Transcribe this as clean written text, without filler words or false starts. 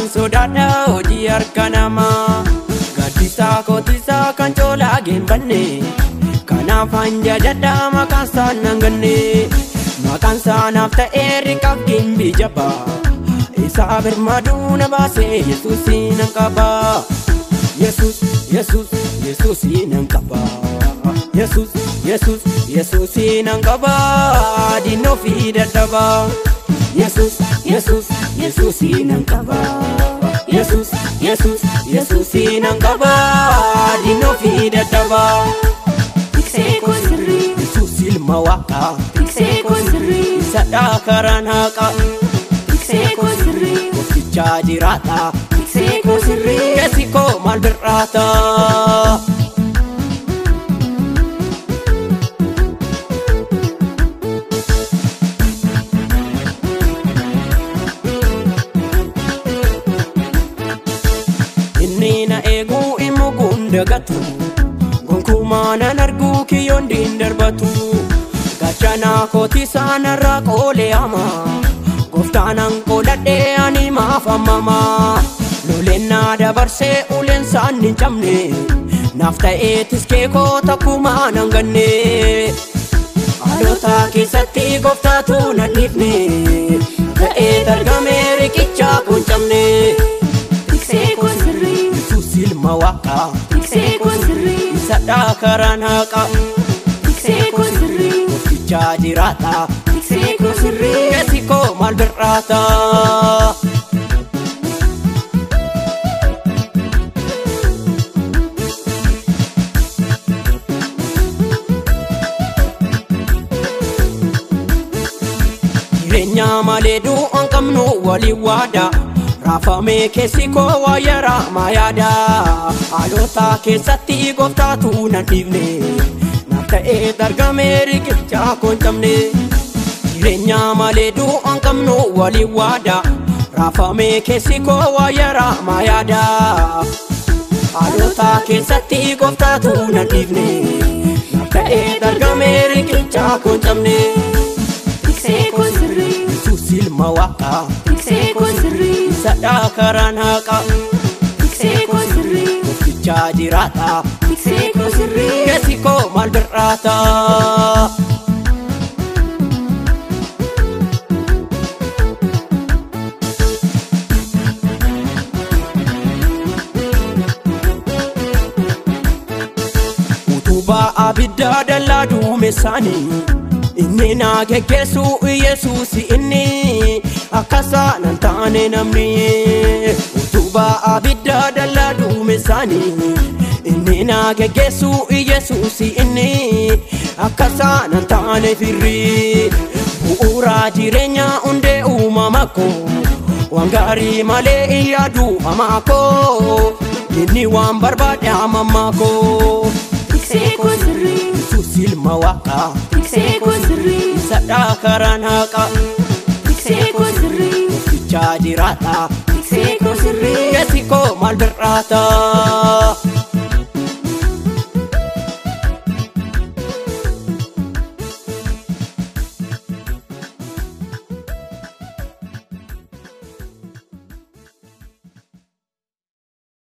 Maafan sodaadha hojii harka namaa. Gaddisaa kootisaa kan coolaa geembanne. Kanaafan jajadha maqaan isaa nan ganne. Maqaan isaa naaf ta'ee riqaaf gimbii jabaa. Isaa birmaduu na baasee Yesuusii nan qaba. Yesuus Yesuus Yesuusii nan qaba. Yesuus Yesuus Yesuusii nan qaba. Diinoo fi dadhabaa. Yesuus Yesuus Yesuusii nan qaba. Yesuus Yesuus Yesuusii nan qaba. Diinoo fi dadhabaa. Tiksee koo sirrii. Yesuus ilma waaqaa. Tiksee koo sirrii. Isa karaan haqaa. Tiksee koo sirrii. Gooftichaa jiraata. Tiksee koo sirrii. Keessi koo maal birraata? Inni na eeguu immoo gundagatu. Gonkumaa nan arguu kiyyoon diin darbatu. Gaachana kootisaa narraa qoolee hamaa. Gooftaanan qoladhee ani maaf ammamaa. Loleen na dabarsee uleen isaan hin cabne. Naaf ta'ee tiskee koo takkumaa nan ganne. Haalota keessatti gooftaatu nan dhiifne. Ta'ee dargamee riqichaa kun cabne. Tiksee koo sirrii. Yesuus ilma waaqaa. Tiksee koo sirrii. Isa karaan haqaa. Tiksee koo sirrii. Gooftichaa jiraata. Tiksee koo sirrii. Keessi koo maal birraata? Jireenya malee du'an qabnu waliin waada. Raafamee keessi koo waa yaraa maa yaada. Haalota keessatti gooftaatu nan dhiifne. Naaf ta'ee dargamee riqichaa koo hin cabne. Jireenya malee du'an qabnu waliin waada. Raafamee keessi koo waa yaraa maa yaada. Haalota keessatti gooftaatu nan dhiifne. Naaf ta'ee dargamee riqichaa koo hin cabne. Tiksee koo sirrii. Yesuus ilma waaqaa. Tiksee koo sirrii. Isa karaan haqaa. Tiksee koo sirrii. Gooftichaa jiraata. Tiksee koo sirrii. Keessi koo maal birraata? Utubaa abiddaa dallaa duumessaanii. Inni na geggeessu Yesuus inni akkasaa nan taane namni. Utubaa abiddaa dallaa duumessaanii. Inni na geggeessu Yesuus inni akkasaa nan taane firri. Bu'uura jireenyaa hundee uumama koo. Waan gaarii malee hin yaadu hamaa koo. Inni waan barbaade hamma koo. Tiksee koo sirrii. Yesuus ilma waaqaa. Tiksee koo sirrii. Isa karaan haqaa. Tiksee koo sirrii. Gooftichaa jiraata. Tiksee koo sirrii. Keessi koo maal birraata?